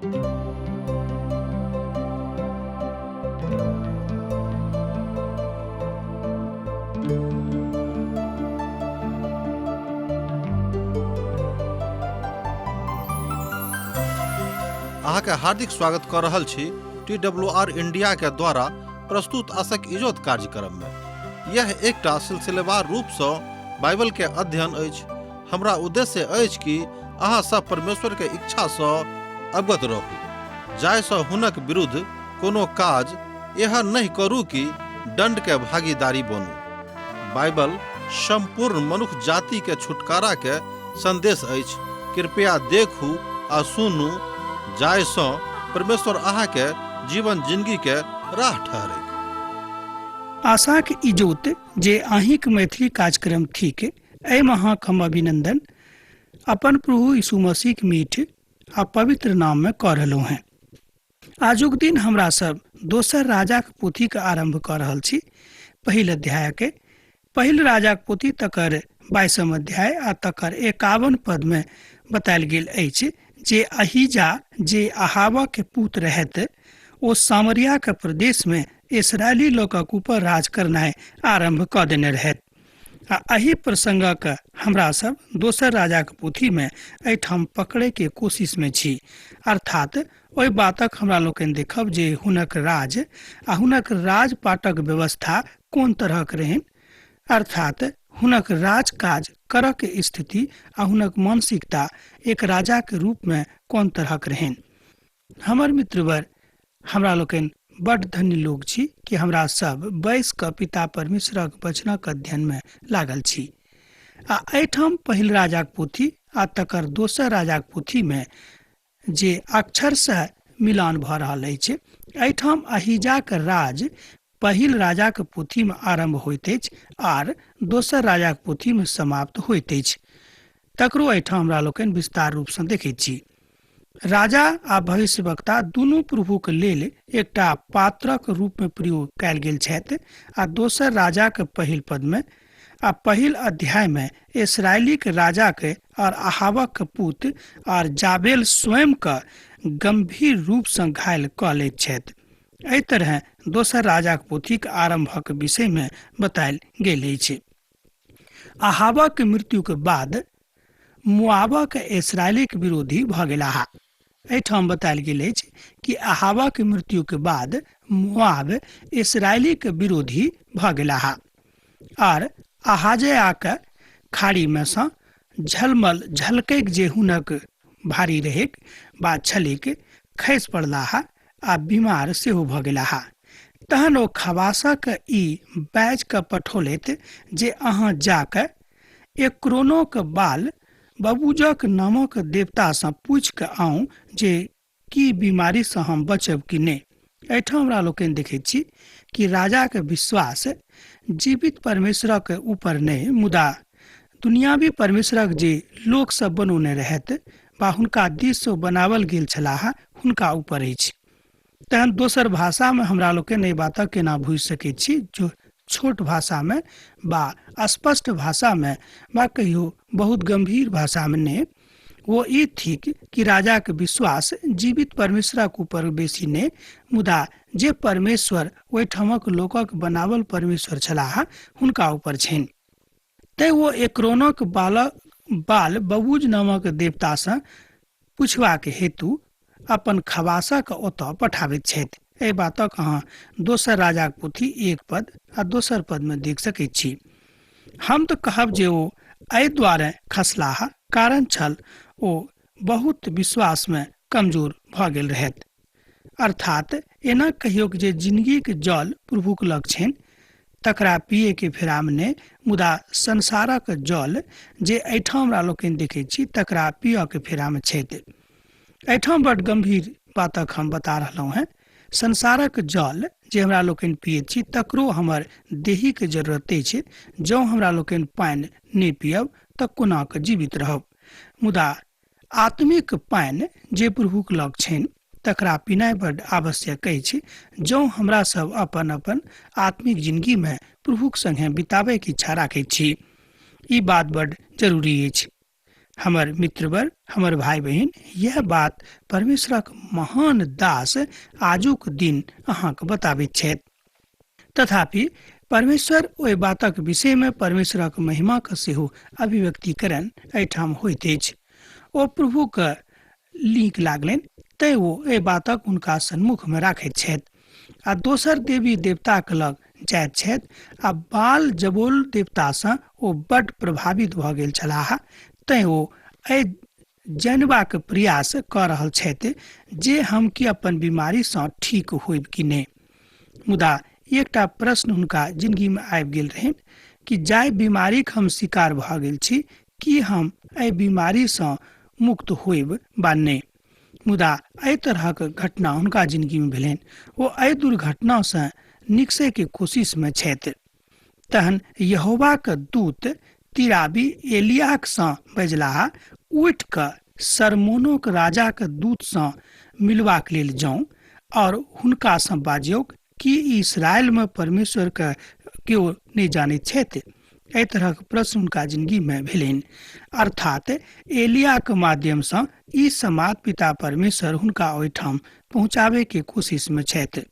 अहाँके हार्दिक स्वागत कऽ रहल छी टी डब्ल्यू आर इंडिया के द्वारा प्रस्तुत आशक इजोत कार्यक्रम में। यह एकटा सिलसिलेवार रूप सँ बाइबल के अध्ययन अछि। हमरा उद्देश्य अछि कि अहाँ सब परमेश्वर के इच्छा सँ अवगत रहू, जाहि सँ हुनक विरुद्ध कोनो काज एहन नहि करू कि दंड के भागीदारी बनू। बाइबल संपूर्ण मनुख जाति के छुटकारा के संदेश अछि। कृपया देखू आ सुनू, जाहि सँ परमेश्वर अहाँ के जीवन जिंदगी के राह ठहरैक। आशाक इजोत जे अहींक मैथिली कार्यक्रम थिक, एहिमे अहाँक हम अभिनंदन अपन प्रभु यीशु मसीहक मीठ आ पवित्र नाममे कऽ रहलहुँ हेँ। आजुक दिन हमरा सब दोसर राजाक पोथीके आरम्भ कऽ रहल छी। पहिल अध्यायके पहिल राजाक पोथी तकर 22 अध्याय आ तकर 51 पदमे बतायल गेल अछि जे अहीजा जे अहाबके पुत रहैत ओ सामरियाके प्रदेशमे इसराइली लोकक ऊपर राज करनाइ आरम्भ कऽ देने रहैत। आ एहि प्रसंगक हमरा सब दोसर राजाक पोथीमे एहिठाम पकड़ैके कोशिशमे छी। अर्थात ओहि बातक हमरा लोकनि देखब जे हुनक राज आ हुनक राजपाटक व्यवस्था कोन तरहक रहनि, अर्थात हुनक राजकाज करऽके स्थिति आ हुनक मानसिकता एक राजाके रूपमे कोन तरहक रहनि। हमर मित्रवर, हमरा लोकनि बड धन्य लोक छी कि हमरा सब बैस कऽ पिता परमेश्वरक वचनक अध्ययनमे लागल छी। आ एहिठाम पहिल राजाक पोथी आ तकर दोसर राजाक पोथीमे जे अक्षरसँ मिलान भऽ रहल अछि, एहिठाम अहीजाक राज पहिल राजाक पोथीमे आरम्भ होइत अछि आर दोसर राजाक पोथीमे समाप्त होइत अछि। तकरो एहिठाम हमरा लोकनि विस्तार रूपसँ देखैत छी। राजा आ भविष्यवक्ता दुनू प्रभुक लेल एकटा पात्रक रूपमे प्रयोग कयल गेल छथि आ दोसर राजाक पहिल पदमे आ पहिल अध्यायमे इसराइलीक राजाके और अहाबक पुत और जाबेल स्वयंके गंभीर रूपसँ घायल कऽ लैत छथि। एहि तरह दोसर राजाक पोथीक आरंभक विषयमे बतायल गेल अछि। अहाबक मृत्युक बाद मुआबक इसराइलीक विरोधी भऽ गेलाह। एहिठाम बतायल गेल अछि कि अहाबक मृत्युक बाद मुआब इसराइलीक विरोधी भऽ गेलाह आर अहाजयाक खाड़ीमे सँ झलमल झलकैक जे हुनक भारी रहैक बा छलैक खसि पड़लाह आ बीमार सेहो भऽ गेलाह। तहन ओ खवासक ई बाजि कऽ पठौलथि जे अहाँ जा कऽ एक्रोनोक बाल बबूजक नामक देवतासँ पूछि कऽ आउ जे की बीमारीसँ हम बचब कि नहि। एहिठाम हमरा लोकनि देखैत छी कि राजाक विश्वास जीवित परमेश्वरक ऊपर नहि, मुदा दुनियावी परमेश्वरक जे लोक सब बनौने रहथि बा हुनका दिससँ बनावल गेल छलाह हुनका ऊपर अछि। तहन दोसर भाषामे हमरा लोकनि एहि बातक केना बुझि सकैत छी? जो छोट भाषामे बा स्पष्ट भाषामे बा कहियो बहुत गंभीर भाषामे नहि, वो ई थिक कि राजाक विश्वास जीवित परमेश्वरक ऊपर बेसी नहि, मुदा जे परमेश्वर ओहिठामक लोकक बनावल परमेश्वर छलाह हुनका ऊपर छनि। तैं ओ एक्रोनक बाल बबूज नामक देवतासँ पुछबाक हेतु अपन खवासक ओतऽ पठाबैत छथि। एहि बातक अहाँ दोसर राजाक पोथी 1 पद आ दोसर पदमे देख सकैत छी। हम तऽ कहब जे ओ एहि दुआरे खसलाह कारण छल ओ बहुत विश्वासमे कमजोर भऽ गेल रहथि। अर्थात एना कहियोक जे जिंदगीक जल प्रभुक लग छनि तकरा पियैके फेरामे नहि, मुदा संसारक जल जे एहिठाम हमरा लोकनि देखैत छी तकरा पियऽके फेरामे छथि। एहिठाम बड गंभीर बातक हम बता रहलहुँ हेँ। संसारक जल जे हमरा लोकनि पियैत छी तकरो हमर देहीके जरूरत अछि। जँ हमरा लोकनि पानि नहि पियब तऽ कोना कऽ जीवित रहब? मुदा आत्मिक पानि जे प्रभुक लग छनि तकरा पिनाइ बड आवश्यक अछि। जँ हमरा सब अपन अपन आत्मिक जिंदगीमे प्रभुक संगे बिताबैके इच्छा राखैत छी, ई बात बड जरूरी अछि। हमर मित्रवर, हमर भाई बहिन, यह बात परमेश्वरक महान दास आजुक दिन अहाँके बताबैत छथि। तथापि परमेश्वर ओहि बातक विषयमे परमेश्वरक महिमाक सेहो अभिव्यक्तिकरण एहिठाम होइत अछि। ओ प्रभुके नीक लागलनि तैं ओ एहि बातक हुनका सन्मुखमे राखैत छथि आ दोसर देवी देवताक लग जाइत छथि आ बाल जबोल देवतासँ ओ बड्ड प्रभावित भऽ गेल छलाह, तैं ओ एहि जानबाक प्रयास कऽ रहल छथि जे हम कि अपन बीमारीसँ ठीक होइब कि नहि। मुदा एकटा प्रश्न हुनका जिंदगीमे आबि गेल रहनि कि जाहि बीमारीक हम शिकार भऽ गेल छी, कि हम एहि बीमारीसँ मुक्त होइब वा नहि। मुदा एहि तरहक घटना हुनका जिंदगीमे भेलनि। ओ एहि दुर्घटनासँ निकसैके कोशिशमे छथि। तहन यहोवाक दूत तिराबी एलियाकसँ बजलाह, उठि कऽ सरमोनोक राजाक दूतसँ मिलबाक लेल जाउ और हुनकासँ बाजियौक कि इसराइलमे परमेश्वरके केओ नहि जानैत छथि। एहि तरहक प्रश्न हुनका जिंदगीमे भेलनि। अर्थात एलियाक माध्यमसँ ई समाद पिता परमेश्वर हुनका ओहिठाम पहुँचाबैके कोशिशमे छथि।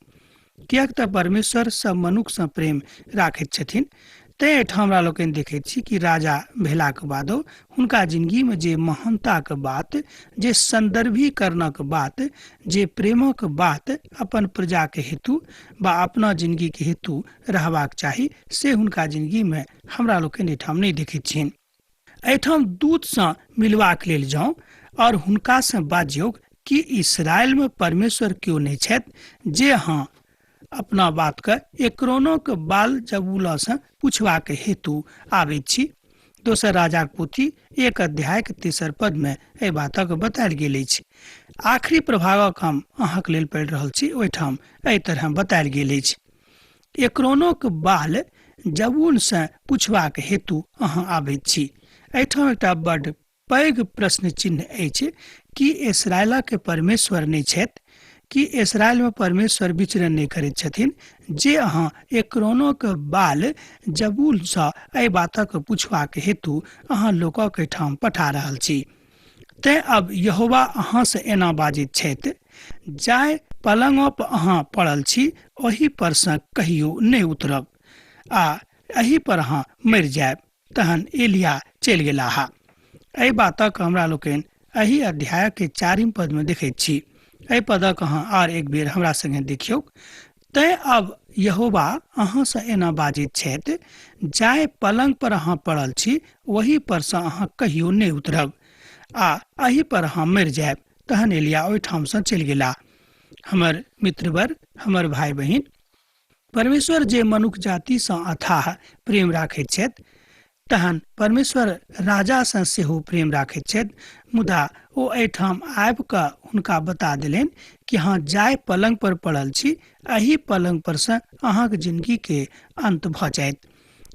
किएक तऽ परमेश्वर सब मनुक्खसँ प्रेम राखैत छथिन। तैँ एहिठाम हमरा लोकनि देखैत छी कि राजा भेलाक बादो हुनका जिंदगीमे जे महानताक बात, जे सन्दर्भीकरणक बात, जे प्रेमक बात अपन प्रजाके हेतु वा अपना जिंदगीके हेतु रहबाक चाही, से हुनका जिंदगीमे हमरा लोकनि एहिठाम नहि देखैत छियनि। एहिठाम दूतसँ मिलबाक लेल जाउ और हुनकासँ बाजियौक कि इसराइलमे परमेश्वर केओ नहि छथि जे अहाँ अपना बातके एक्रोनोक बाल जबूलसँ पूछबाक हेतु आबैत छी। दोसर राजाक पोथी 1 अध्यायक 3 पदमे एहि बातक बतायल गेल अछि। आखिरी प्रभागक हम अहाँके लेल पढ़ि रहल छी, ओहिठाम एहि तरह बतायल गेल अछि। एक्रोनोक बाल जबूलसँ पूछबाक हेतु अहाँ आबैत छी। एहिठाम एकटा बड्ड पैघ प्रश्न चिन्ह अछि कि इसराइलक परमेश्वर नहि छथि? कि इसराइलमे परमेश्वर विचरण नहि करैत छथिन जे अहाँ एक्रोनोक बाल जबूलसँ एहि बातक पूछबाक हेतु अहाँ लोकक एहिठाम पठा रहल छी? तैँ अब यहोवा अहाँसँ एना बाजैत छथि, जाहि पलंगपर अहाँ पड़ल छी ओहि परसँ कहियो नहि उतरब आ एहि पर अहाँ मरि जायब। तहन एलिया चलि गेलाह। एहि बातक हमरा लोकनि एहि अध्यायके 4 पदमे देखैत छी। एहि पदक अहाँ आर एक बेर हमरा संगे देखियौक। तैँ अब यहोवा अहाँसँ एना बाजैत छथि, जाहि पलंग पर अहाँ पड़ल छी ओहि परसँ अहाँ कहियो नहि उतरब आ एहि पर अहाँ मरि जायब। तहन एलिया ओहिठामसँ चलि गेलाह। हमर मित्रवर, हमर भाई बहिन, परमेश्वर जे मनुख जातिसँ अथाह प्रेम राखैत छथि, तहन परमेश्वर राजासँ सेहो प्रेम राखैत छथि। मुदा ओ एहिठाम आबि कऽ हुनका बता देलनि कि अहाँ जाहि पलंग पर पड़ल छी एहि पलंग परसँ अहाँक जिंदगीके अंत भऽ जायत,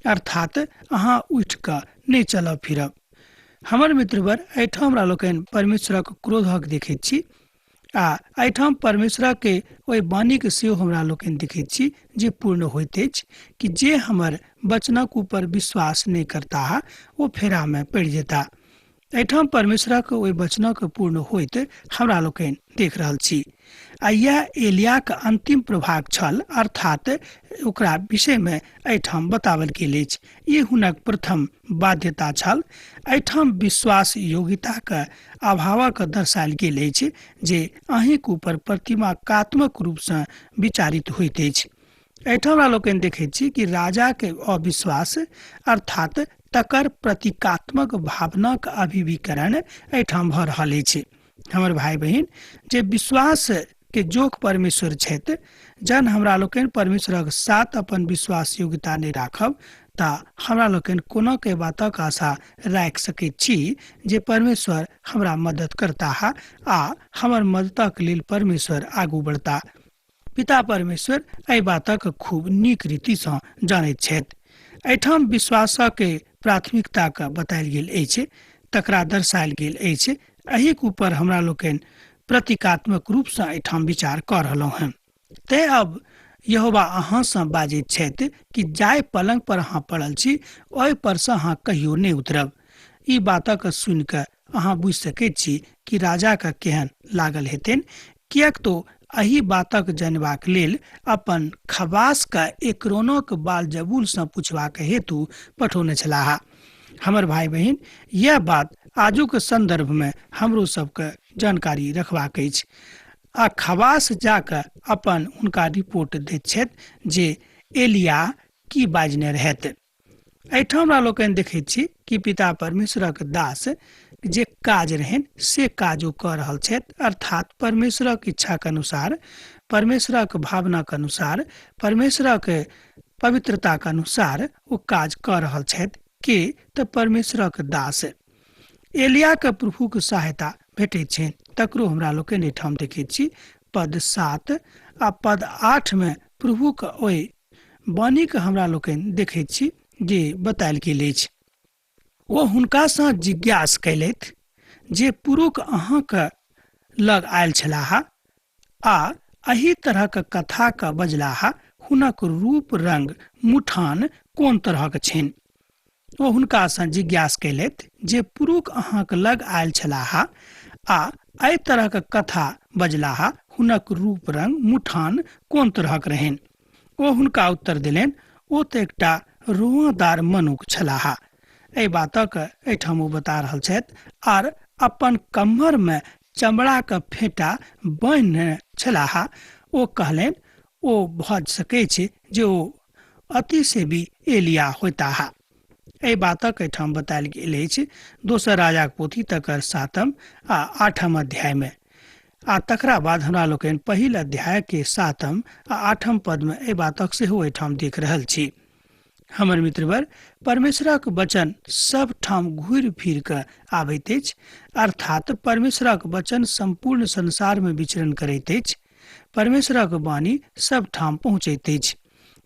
अर्थात अहाँ उठि कऽ नहि चलब फिरब। हमर मित्रवर, एहिठाम हमरा लोकनि परमेश्वरक क्रोधक देखैत छी आ एहिठाम परमेश्वरके ओहि वाणीके सेहो हमरा लोकनि देखैत छी जे पूर्ण होइत अछि कि जे हमर वचनक ऊपर विश्वास नहि करताह ओ फेरामे पड़ि जेताह। एहिठाम परमेश्वरक ओहि वचनक पूर्ण होइत हमरा लोकनि देख रहल छी। आ इएह एलियाक अंतिम प्रभाग छल, अर्थात ओकरा विषयमे एहिठाम बताओल गेल अछि। ई हुनक प्रथम बाध्यता छल। एहिठाम विश्वास योग्यताक अभावक दर्शायल गेल अछि जे अहीँक ऊपर प्रतिमाकात्मक रूपसँ विचारित होइत अछि। एहिठाम हमरा लोकनि देखैत छी कि राजाके अविश्वास अर्थात तकर प्रतीकात्मक भावनाक अभिविकरण एहिठाम भऽ रहल अछि। हमर भाई बहिन, जे विश्वास के जोख परमेश्वर छथि, जहन हमरा लोकनि परमेश्वरक साथ अपन विश्वास योग्यता नहि राखब तऽ हमरा लोकनि कोनो के बातक आशा राखि सकैत छी जे परमेश्वर हमरा मदद करताह आ हमर मददक लेल परमेश्वर आगू बढ़ता। पिता परमेश्वर एहि बातक खूब नीक रीतिसँ जानैत छथि। एहिठाम विश्वासक प्राथमिकताके बतायल गेल अछि, तकरा दर्शायल गेल अछि। एहिक ऊपर हमरा लोकनि प्रतीकात्मक रूपसँ एहिठाम विचार कऽ रहलहुँ हेँ। तैँ अब यहोवा अहाँसँ बाजैत छथि कि जाहि पलंग पर अहाँ पड़ल छी ओहि परसँ अहाँ कहियो नहि उतरब। ई बातक सुनि कऽ अहाँ बुझि सकैत छी कि राजाके केहन लागल हेतनि, किएक तो एहि बातक जनबाक लेल अपन खबासके एक्रोनक बालजबूलसँ पुछबाक हेतु पठौने छलाह। हमर भाइ बहिन, यैह बात आजुक सन्दर्भमे हमरो सबके जानकारी रखबाक अछि। आ खबास जा कऽ अपन हुनका रिपोर्ट दैत छथि जे एलिया की बाजने रहथि। एहिठाम हमरा लोकनि देखैत छी कि पिता परमेश्वरक दास जे काज रहनि से काज ओ कऽ रहल छथि, अर्थात परमेश्वरक इच्छाक अनुसार, परमेश्वरक भावनाक अनुसार, परमेश्वरक पवित्रताक अनुसार ओ काज कऽ रहल छथि। के तऽ परमेश्वरक दास एलियाके प्रभुक सहायता भेटैत छनि, तकरो हमरा लोकनि एहिठाम देखैत छी। पद 7 आ पद 8 मे प्रभुक ओहि वाणीके हमरा लोकनि देखैत छी जे बतायल गेल अछि। ओ हुनकासँ जिज्ञास कयलथि जे पुरुख अहाँके लग आयल छलाह आ एहि तरहक कथाके बजलाह, हुनक रूप रंग मुठान कोन तरहक छनि? ओ हुनकासँ जिज्ञास कयलथि जे पुरुख अहाँक लग आयल छलाह आ एहि तरहक कथा बजलाह, हुनक रूप रंग मुठान कोन तरहक रहनि? ओ हुनका उत्तर देलनि, ओ तऽ एकटा रोआदार मनुख छलाह। एहि बातक एहिठाम ओ बता रहल छथि। आर अपन कम्मरमे चमड़ाक फेटा बान्हि छलाह। ओ कहलनि, ओ भऽ सकैछ जे ओ अतिसेवी एलिया होयताह। एहि बातक एहिठाम बतायल गेल अछि दोसर राजाक पोथी तकर 7 आ 8 अध्यायमे। आ तकरा बाद हमरा लोकनि पहिल अध्यायके 7 आ 8 पदमे एहि बातक सेहो एहिठाम देख रहल छी। हमर मित्रवर, परमेश्वरक वचन सब ठाम घुरि फिर कऽ आबैत अछि, अर्थात परमेश्वरक वचन सम्पूर्ण संसारमे विचरण करैत अछि। परमेश्वरक वाणी सब ठाम पहुँचैत अछि।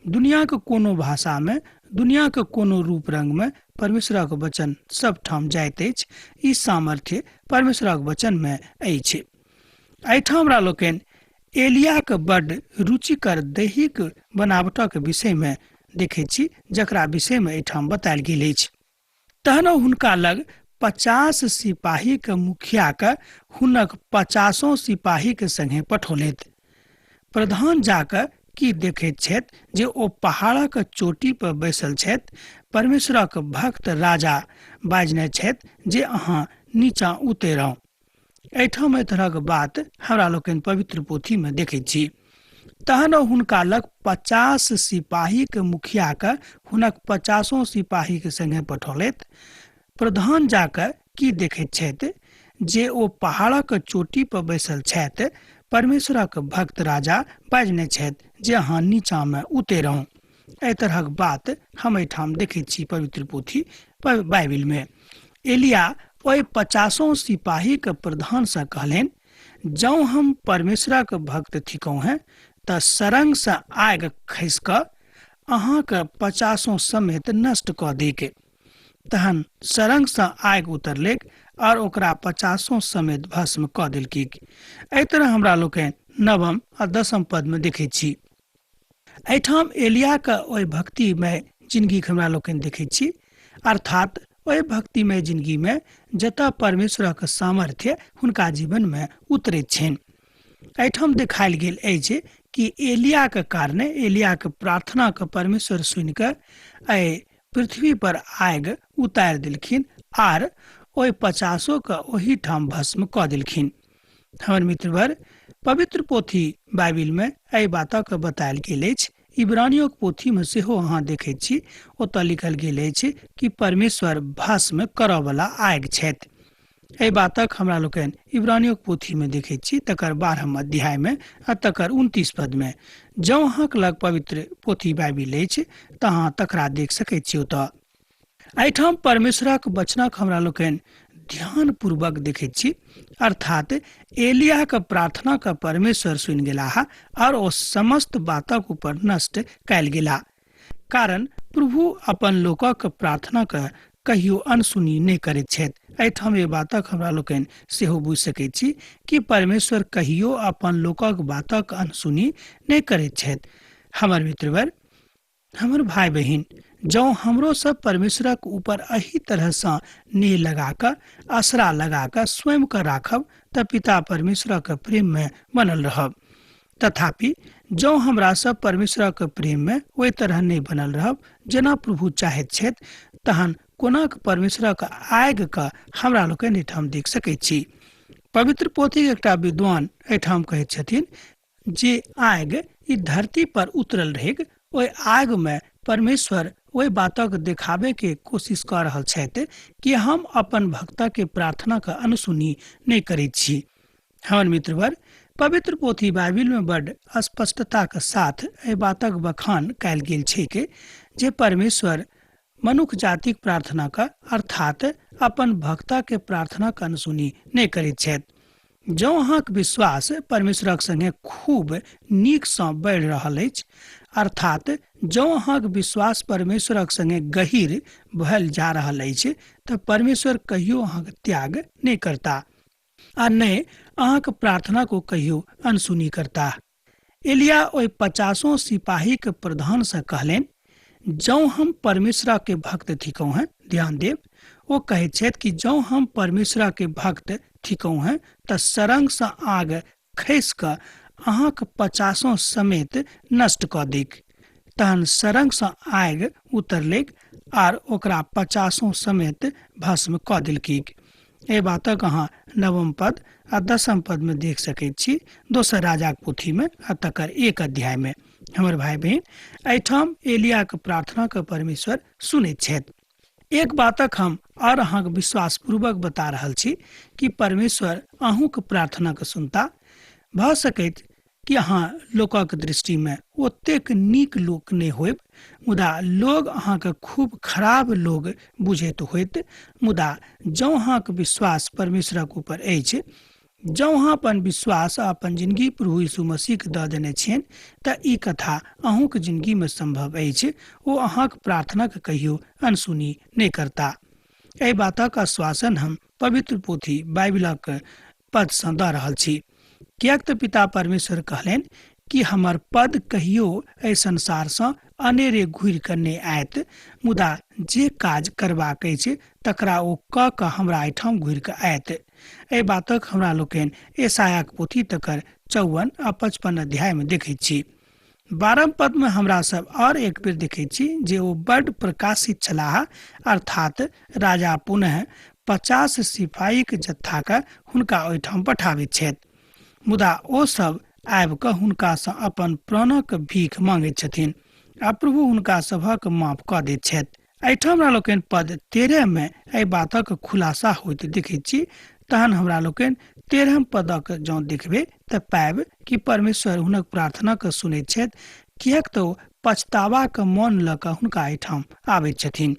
दुनियाक कोनो भाषामे, दुनियाक कोनो रूप रंगमे परमेश्वरक वचन सब ठाम जाइत अछि। ई सामर्थ्य परमेश्वरक वचनमे अछि। एहिठाम हमरा लोकनि एलियाक बड्ड रुचिकर दैहिक बनावटक विषयमे देखैत छी, जकरा विषयमे एहिठाम बतायल गेल अछि। तहन हुनका लग 50 सिपाहीक मुखियाके हुनक 50 सिपाहीक संगे पठौलथि। प्रधान जाकऽ की देखैत छथि जे ओ पहाड़क चोटी पर बैसल छथि। परमेश्वरक भक्त राजा बाजने छथि जे अहाँ नीचाँ उतरौ। एहिठाम एहि तरहक बात हमरा लोकनि पवित्र पोथीमे देखैत छी। तहन हुनका लग 50 सिपाहीक मुखियाके हुनक 50 सिपाहीक संगे पठौलथि। प्रधान जाकऽ की देखैत छथि जे ओ पहाड़क चोटी पर बैसल छथि। परमेश्वरक भक्त राजा बाजने छथि जे अहाँ नीचाँमे उतरौ। एहि तरहक बात हम एहिठाम देखैत छी पवित्र पोथी बाइबिलमे। एलिया ओहि 50 सिपाहीक प्रधानसँ कहलनि, जँ हम परमेश्वरक भक्त थिकहुँ हेँ तऽ सरंगसँ आगि खसि कऽ अहाँके 50 समेत नष्ट कऽ देक। तहन सरंगसँ आगि उतरलैक और ओकरा 50 समेत भस्म कऽ देलकै। एहि तरह हमरा लोकनि 9 आ 10 पदमे देखैत छी। एहिठाम एलियाके ओहि भक्तिमय जिनगीके हमरा लोकनि देखैत छी, अर्थात ओहि भक्तिमय जिनगीमे जतऽ परमेश्वरक सामर्थ्य हुनका जीवनमे उतरैत छनि। एहिठाम देखायल गेल अछि कि एलियाके कारणे, एलियाके प्रार्थनाके परमेश्वर सुनिकऽ एहि पृथ्वी पर आगि उतारि देलखिन आर ओहि 50 के ओहिठाम भस्म कऽ देलखिन। हमर मित्रवर, पवित्र पोथी बाइबिलमे एहि बातक बतायल गेल अछि। इब्रानियोक पोथीमे सेहो अहाँ देखैत छी, ओतऽ लिखल गेल अछि कि परमेश्वर भस्म करऽवला आगि छथि। एहि बातक हमरा लोकनि इब्रानियोक पोथीमे देखैत छी, तकर 12 अध्यायमे आ तकर 29 पदमे। जँ अहाँक लग पवित्र पोथी बाइबिल अछि तऽ अहाँ तकरा देख सकैत छी ओतऽ। एहिठाम परमेश्वरक वचनक हमरा लोकनि ध्यानपूर्वक देखैत छी, अर्थात एलियाक प्रार्थनाके परमेश्वर सुनि गेलाह और ओ समस्त बातक ऊपर नष्ट कयल गेलाह, कारण प्रभु अपन लोकक प्रार्थनाके कहियो अनसुनी नहि करैत छथि। एहिठाम एहि बातक हमरा लोकनि सेहो बुझि सकैत छी कि परमेश्वर कहियो अपन लोकक बातक अनसुनी नहि करैत छथि। हमर मित्रवर, हमर भाइ बहिन, जँ हमरो सब परमेश्वरक ऊपर एहि तरहसँ नेह लगा कऽ, असरा लगा कऽ स्वयं के राखब तऽ पिता परमेश्वरक प्रेममे बनल रहब। तथापि जँ हमरा सब परमेश्वरक प्रेममे ओहि तरह नहि बनल रहब जेना प्रभु चाहैत छथि, तहन कोना कऽ परमेश्वरक आगिके हमरा लोकनि एहिठाम देख सकैत छी। पवित्र पोथीक एकटा विद्वान एहिठाम कहैत छथिन जे आगि ई धरती पर उतरल रहैक, ओहि आगिमे परमेश्वर ओहि बातक देखाबैके कोशिश कऽ रहल छथि कि हम अपन भक्तके प्रार्थनाके अनसुनी नहि करैत छी। हमर मित्रवर, पवित्र पोथी बाइबिलमे बड्ड स्पष्टताक साथ एहि बातक बखान कयल गेल छैक जे परमेश्वर मनुख जातिक प्रार्थनाके अर्थात अपन भक्तके प्रार्थनाके अनसुनी नहि करैत छथि। जँ अहाँक विश्वास परमेश्वरक संगे खूब नीकसँ बढ़ि रहल अछि, अर्थात जँ अहाँक विश्वास परमेश्वरक संगे गहीर भेल जा रहल अछि, तऽ परमेश्वर कहियो अहाँक त्याग नहि करता आ नहि अहाँक प्रार्थना को कहियो अनसुनी करता। एलिया ओहि 50 सिपाहीक प्रधानसँ कहलनि, जँ हम परमेश्वर के भक्त थिकहुँ हैं, ध्यान देब, ओ कहैत छथि कि जँ हम परमेश्वर के भक्त थिकहुँ हैं तऽ सरंगसँ आग खसि कऽ अहाँक 50 समेत नष्ट कऽ दैक। तहन सरंगसँ आगि उतरलैक आर ओकरा 50 समेत भस्म कऽ देलकैक। एहि बातक अहाँ 9 पद आ 10 पदमे देख सकैत छी, दोसर राजाक पोथीमे आ तकर 1 अध्यायमे। हमर भाई बहिन, एहिठाम एलियाक प्रार्थनाके परमेश्वर सुनैत छथि। एक बातक हम और अहाँके विश्वासपूर्वक बता रहल छी कि परमेश्वर अहूँके प्रार्थनाके सुनता। भऽ सकैत कि अहाँ लोकक दृष्टिमे ओतेक नीक लोक नहि होयब, मुदा लोग अहाँके खूब खराब लोग बुझैत होइत, मुदा जँ अहाँके विश्वास परमेश्वरक ऊपर अछि, जँ अहाँ अपन विश्वास आ अपन जिंदगी प्रभु यीशु मसीहके दऽ देने छियनि, तऽ ई कथा अहूँके जिंदगीमे संभव अछि। ओ अहाँके प्रार्थनाके कहियो अनसुनी नहि करता। एहि बातक आश्वासन हम पवित्र पोथी बाइबिलक पदसँ दऽ रहल छी, किएक तऽ पिता परमेश्वर कहलनि कि हमर पद कहियो एहि संसारसँ अनेरे घुरि कऽ नहि आयत, मुदा जे काज करबाक अछि तकरा ओ कऽ कऽ हमरा एहिठाम घुरि कऽ आयत। एहि बातक हमरा लोकनि यशायाक पोथी तकर 54 आ 55 अध्यायमे देखैत छी। 12 पदमे हमरा सब और एक बेर देखैत छी जे ओ बड्ड प्रकाशित छलाह, अर्थात राजा पुनः 50 सिपाहीक जत्थाके हुनका ओहिठाम पठाबैत छथि, मुदा ओ सब आबि कऽ हुनकासँ अपन प्राणक भीख मांगैत छथिन आ प्रभु हुनका सभक माफ कऽ दैत छथि। एहिठाम हमरा लोकनि पद 13 मे एहि बातक खुलासा होइत देखैत छी। तहन हमरा लोकनि 13 पदक जँ देखबै तऽ पायब कि परमेश्वर हुनक प्रार्थनाके सुनैत छथि, किएक तऽ ओ पछतावाक मन लऽ कऽ हुनका एहिठाम आबैत छथिन।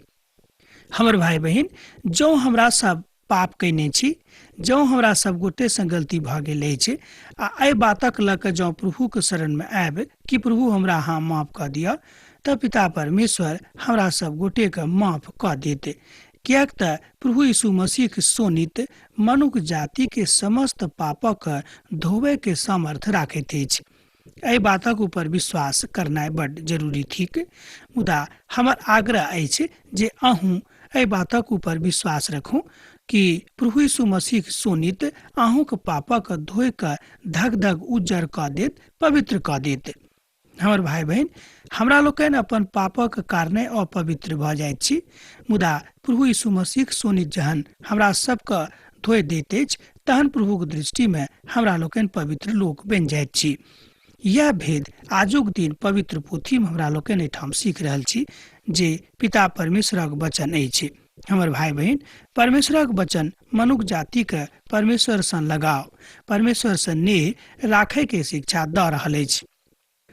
हमर भाई बहिन, जँ हमरा सब पाप कयने छी, जँ हमरा सब गोटेसँ गलती भऽ गेल अछि आ एहि बातक लऽ कऽ जँ प्रभुके शरणमे आयब कि प्रभु हमरा अहाँ माफ कऽ दिअ, तऽ पिता परमेश्वर हमरा सब गोटेके माफ कऽ देत, किएक तऽ प्रभु यीशु मसीहक शोणित मनुख जातिके समस्त पापक धोबयके सामर्थ्य राखैत अछि। एहि बातक ऊपर विश्वास करनाइ बड्ड जरूरी थिक, मुदा हमर आग्रह अछि जे अहूँ एहि बातक ऊपर विश्वास रखू कि प्रभु यीशु मसीहक शोणित अहूँक पापक धोइ कऽ धग धग उज्जर कऽ देत, पवित्र कऽ देत। हमर भाई बहिन, हमरा लोकनि अपन पापक कारणे अपवित्र भऽ जाइत छी, मुदा प्रभु यीशु मसीहक शोणित जहन हमरा सबके धोइ दैत अछि तहन प्रभुक दृष्टिमे हमरा लोकनि पवित्र लोक बनि जाइत छी। यह भेद आजुक दिन पवित्र पोथीमे हमरा लोकनि एहिठाम सीख रहल छी जे पिता परमेश्वरक वचन अछि। हमर भाई बहिन, परमेश्वरक वचन मनुख जातिके परमेश्वरसँ लगाव, परमेश्वरसँ नेह राखयके शिक्षा दऽ रहल अछि।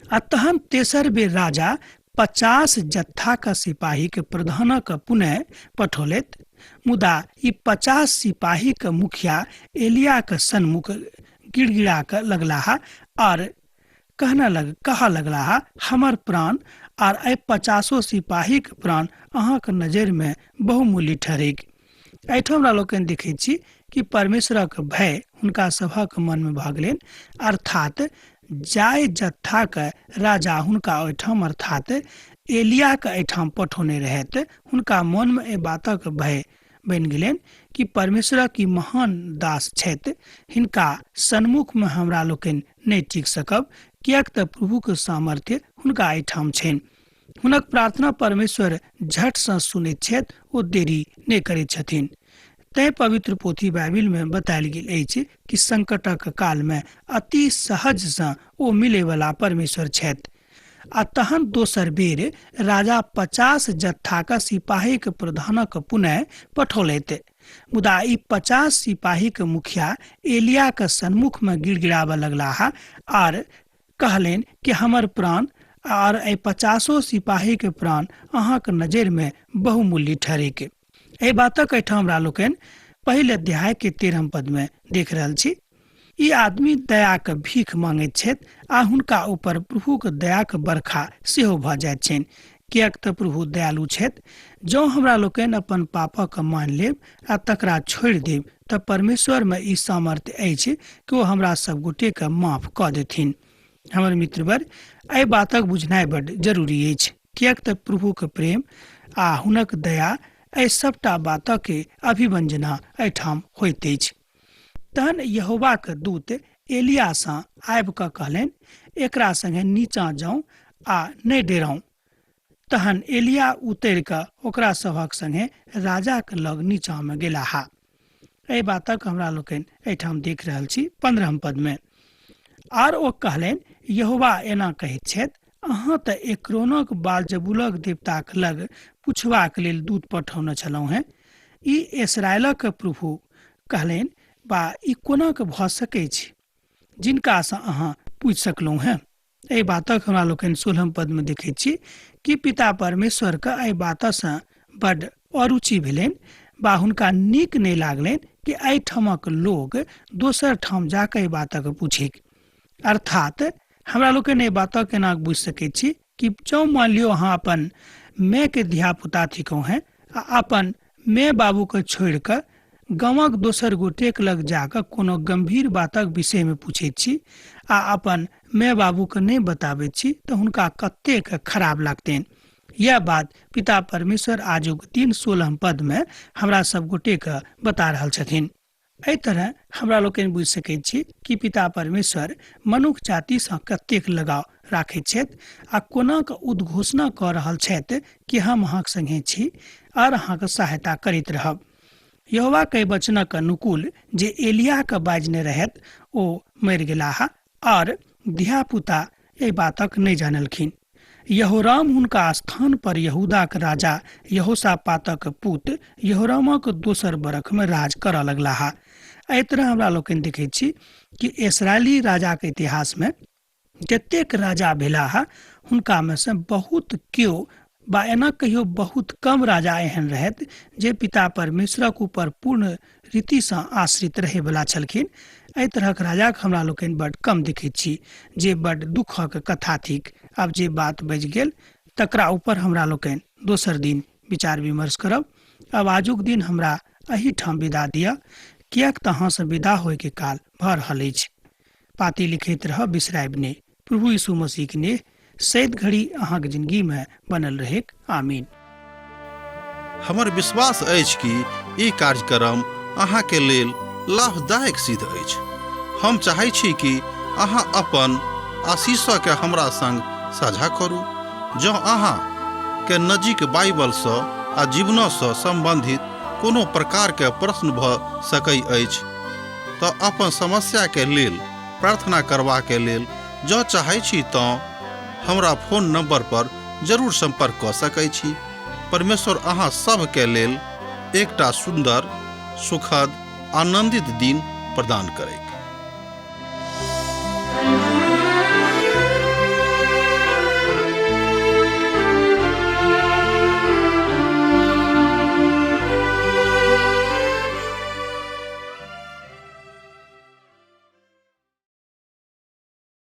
आ तहन तेसर बेर राजा 50 जत्थाक सिपाहीक प्रधानक पुनः पठौलथि, मुदा ई 50 सिपाहीक मुखिया एलियाक सन्मुख गिड़गिड़ा कऽ लगलाह आर कहऽ लगलाह, हमर प्राण आर एहि 50 सिपाहीक प्राण अहाँक नजरिमे बहुमूल्य ठहरैक। एहिठाम हमरा लोकनि देखैत छी कि परमेश्वरक भय हुनका सभक मनमे भऽ गेलनि, अर्थात जाय जत्थाक राजा हुनका ओहिठाम अर्थात एलियाके एहिठाम पठौने रहथि, हुनका मोनमे एहि बातक भय बनि गेलनि कि परमेश्वरक ई महान दास छथि, हिनका सन्मुखमे हमरा लोकनि नहि टिक सकब, किएक तऽ प्रभुक सामर्थ्य हुनका एहिठाम छनि। हुनक प्रार्थना परमेश्वर झटसँ सुनैत छथि, ओ देरी नहि करैत छथिन। तैं पवित्र पोथी बाइबिलमे बतायल गेल अछि कि संकटक कालमे अति सहजसँ ओ मिलैवला परमेश्वर छथि। आ तहन दोसर बेर राजा 50 जत्थाक सिपाहीक प्रधानक पुनः पठौलथि। मुदा ई 50 सिपाहीक मुखिया एलियाक सन्मुखमे गिड़गिड़ाबऽ लगलाह आर कहलनि कि हमर प्राण आर एहि 50 सिपाहीक प्राण अहाँक नजरिमे बहुमूल्य ठहरैक। एहि बातक एहिठाम हमरा लोकनि पहिल अध्याय के 13 पद में देख रहल छी। ई आदमी दयाक भीख मांगैत छथि आ हुनका ऊपर प्रभुक दयाक बरखा सेहो भऽ जाइत छनि, किएक तऽ प्रभु दयालु छथि। जँ हमरा लोकनि अपन पापक मान लेब आ तकरा छोड़ि देब तऽ परमेश्वरमे ई सामर्थ्य अछि कि ओ हमरा सब गोटेके माफ कऽ देथिन। हमर मित्रवर, एहि बातक बुझनाइ बड्ड जरूरी अछि, किएक तऽ प्रभुक प्रेम आ हुनक दया एहि सबटा बातक अभिव्यंजना एहिठाम होइत अछि। तहन यहोवाक दूत एलियासँ आबि कऽ कहलनि, एकरा संगे नीचाँ जाउ आ नहि डेराउ। तहन एलिया उतरि कऽ ओकरा सभक संगे राजाक लग नीचाँमे गेलाह। एहि बातक हमरा लोकनि एहिठाम देख रहल छी 15 पदमे। आर ओ कहलनि, यहोवा एना कहैत छथि, अहाँ तऽ एक्रोनक बालजबूलक देवताक लग पुछबाक लेल दूत पठौने छलहुँ हेँ। ई इसराइलक प्रभु कहलनि, बा ई कोना कऽ भऽ सकैछ जिनकासँ अहाँ पूछि सकलहुँ हेँ? एहि बातक हमरा लोकनि 16 पदमे देखैत छी कि पिता परमेश्वरके एहि बातसँ बड्ड अरुचि भेलनि बा हुनका नीक नहि लागलनि कि एहिठामक लोक दोसर ठाम जाकऽ एहि बातक पूछैक। अर्थात हमरा लोकनि एहि बातक एना बुझि सकैत छी कि जँ मान लियौ अहाँ अपन मायके धियापुता थिकहुँ हेँ आ अपन माय बाबूके छोड़ि कऽ गामक दोसर गोटेक लग जाकऽ कोनो गम्भीर बातक विषयमे पूछैत छी आ अपन माय बाबूके नहि बताबैत छी तऽ हुनका कतेक खराब लागतनि। यह बात पिता परमेश्वर आजुक दिन 16 पदमे हमरा सब गोटेके बता रहल छथिन। एहि तरह हमरा लोकनि बुझि सकैत छी कि पिता परमेश्वर मनुख जातिसँ कतेक लगाव राखैत छथि आ कोना कऽ उद्घोषणा कऽ रहल छथि कि हम अहाँक संगे छी आर अहाँक सहायता करैत रहब। यहोवा के वचनक अनुकूल जे एलियाह के बाजने रहथि ओ मरि गेलाह आर धियापुता एहि बातक नहि जानलखिन। यहोराम हुनका स्थान पर यहूदाक राजा यहोशापातक पुत यहोरामक दोसर बरखमे राज करऽ लगलाह। एहि तरह हमरा लोकनि देखैत छी कि इसराइली राजाक इतिहासमे जतेक राजा भेलाह हुनकामे सँ बहुत केओ बा एना कहियो बहुत कम राजा एहन रहथि जे पिता परमेश्वरक ऊपर पूर्ण रीतिसँ आश्रित रहैवला छलखिन। एहि तरहक राजाक हमरा लोकनि बड्ड कम देखैत छी, जे बड्ड दुःखक कथा थिक। आब जे बात बजि गेल तकरा ऊपर हमरा लोकनि दोसर दिन विचार विमर्श करब। आब आजुक दिन हमरा एहिठाम विदा दिअ, किएक तऽ अहाँसँ विदा होइके काल भऽ रहल अछि। पाती लिखैत रहब, बिसरायब नहि। प्रभु यीशु मसीह के नेह सैद घड़ी अहाँके जिंदगी में बनल रहेक। आमीन। हमर विश्वास अछि कि ई कार्यक्रम अहाँके लेल लाभदायक सिद्ध अछि। हम चाहै छी कि अहाँ अपन आशीषके हमरा संग साझा करू। जँ अहाँ के नजीक बाइबलसँ आ जीवनसँ सम्बन्धित कोनो प्रकारके प्रश्न भऽ सकै अछि तऽ अपन समस्याके लेल प्रार्थना करबाके लेल जँ चाहै छी तँ हमरा फोन नंबर पर जरूर संपर्क कऽ सकै छी। परमेश्वर अहाँ सभके लेल एकटा सुन्दर, सुखद, आनंदित दिन प्रदान करैक।